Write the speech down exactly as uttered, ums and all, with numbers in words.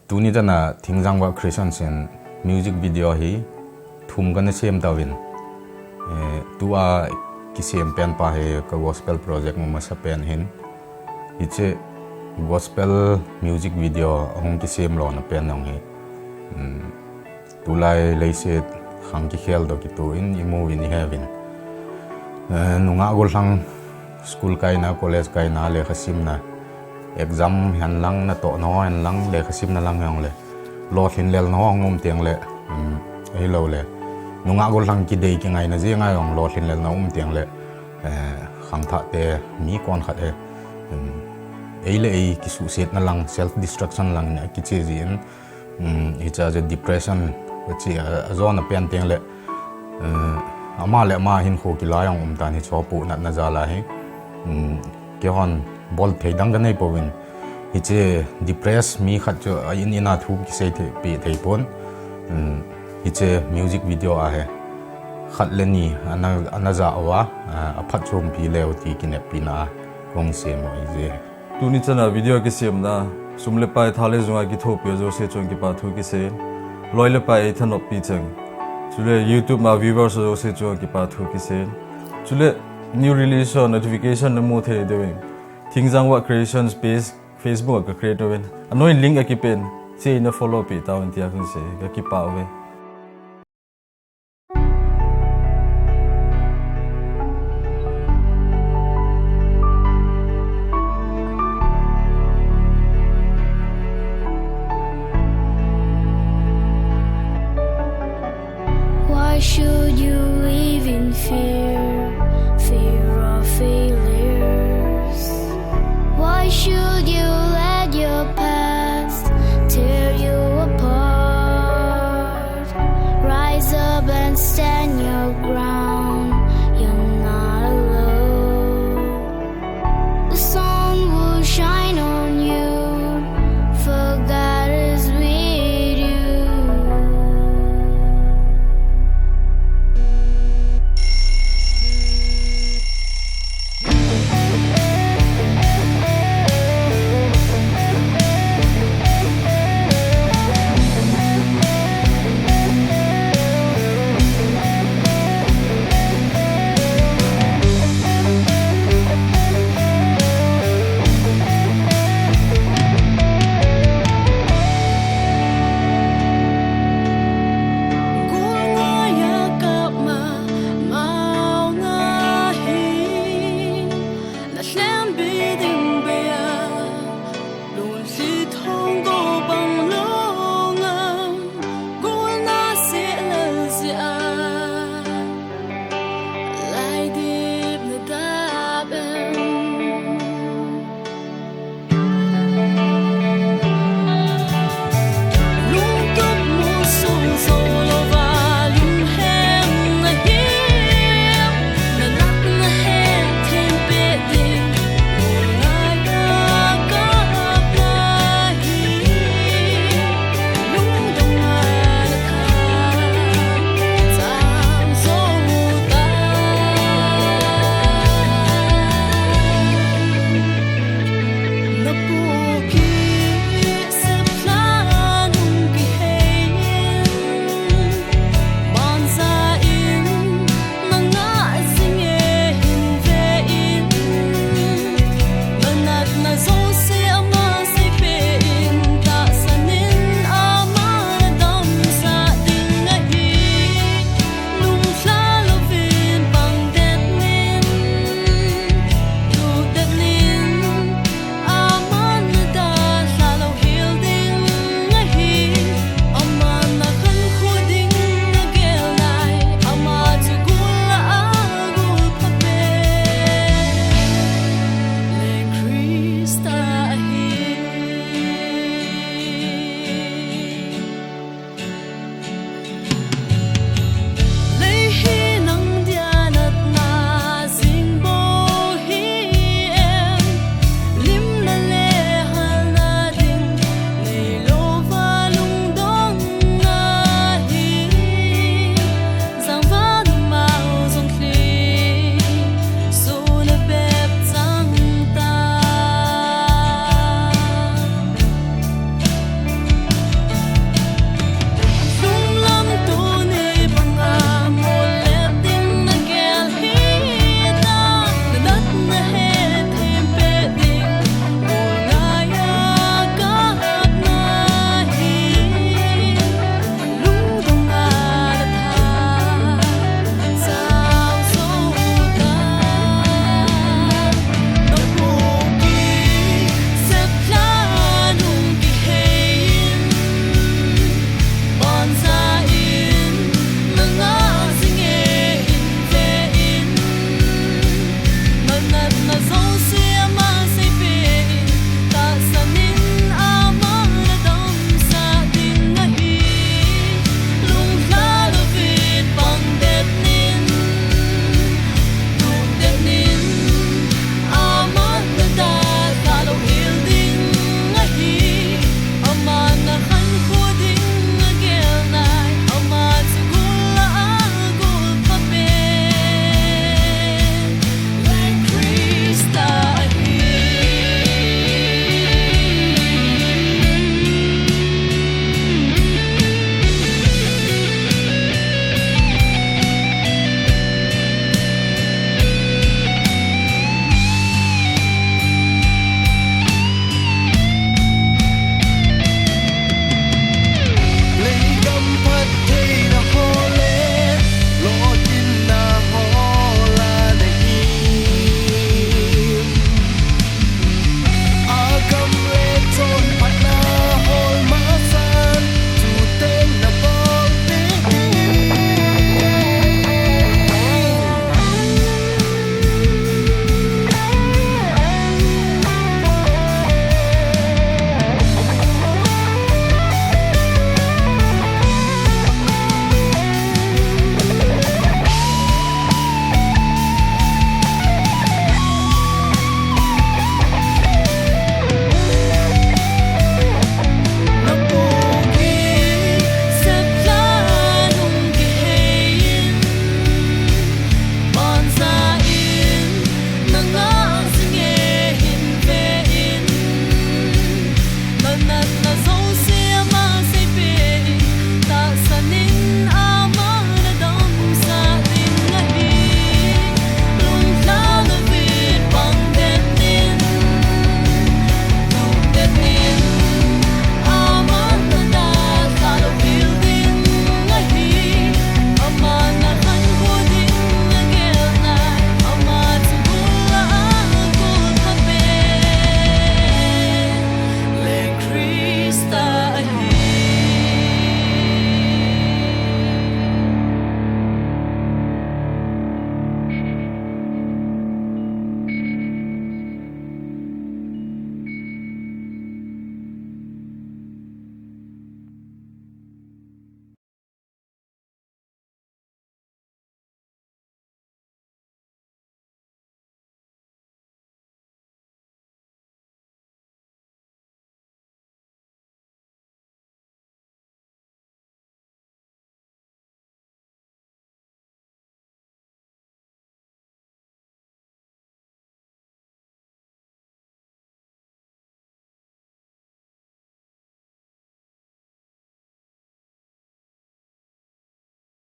Tuni chana Thingjang Vah Creations in music video hi thum kana sem tauvin. Eh, tua kisem pen pa hi ka gospel project masa pen hin. Hiche gospel music video ahung kisem lona pen jong hi. Um, tulai leiset khang kikhel toh kitoh in imu uvin ihet uvin. Eh, nungah gollhang school kaina, college kaina, lekha simna, exam hen lang, natoh nao hen lang, lekha simna lang jong le, lolhin lelna hung um teng le, um, ahilou le, nungah gollhang kidei kingaina jeng a jong lolhin lelna um teng le, eh, khangthah te mi kon khat hi, um, ei le ei kisuhsetna lang, self destruction lang in akiche jin, um, hiche chu depression, hiche a, ajona pen teng le, eh, ama le ama hinkho kila jong um tan hiche ho pohnatna jal a hi, um, keihon bol thei dang kanei pouvin. Hiche depress mi khat chu a in in a thu kisei thei, pe thei pon. Um, hiche music video a hi khat le ni ana, ana ja uva, a, aphatchompi leu ti kineppi na a hung sem u ahi je. Tuni chana video kisemna, sum le pai, tha le jung a kithopi jouse chunga kipa thu kisei. Loi le pai eithanoppi cheng. Chule YouTube ma viewers jouse chunga kipa thu kisei. Chule new release ho notification namu thei diuvin Thingjang Vah Creations page Facebook a ka create uvin. Anoiya link akipen, chein na follow pi tauvin tia kahin sei, ka kipah uve.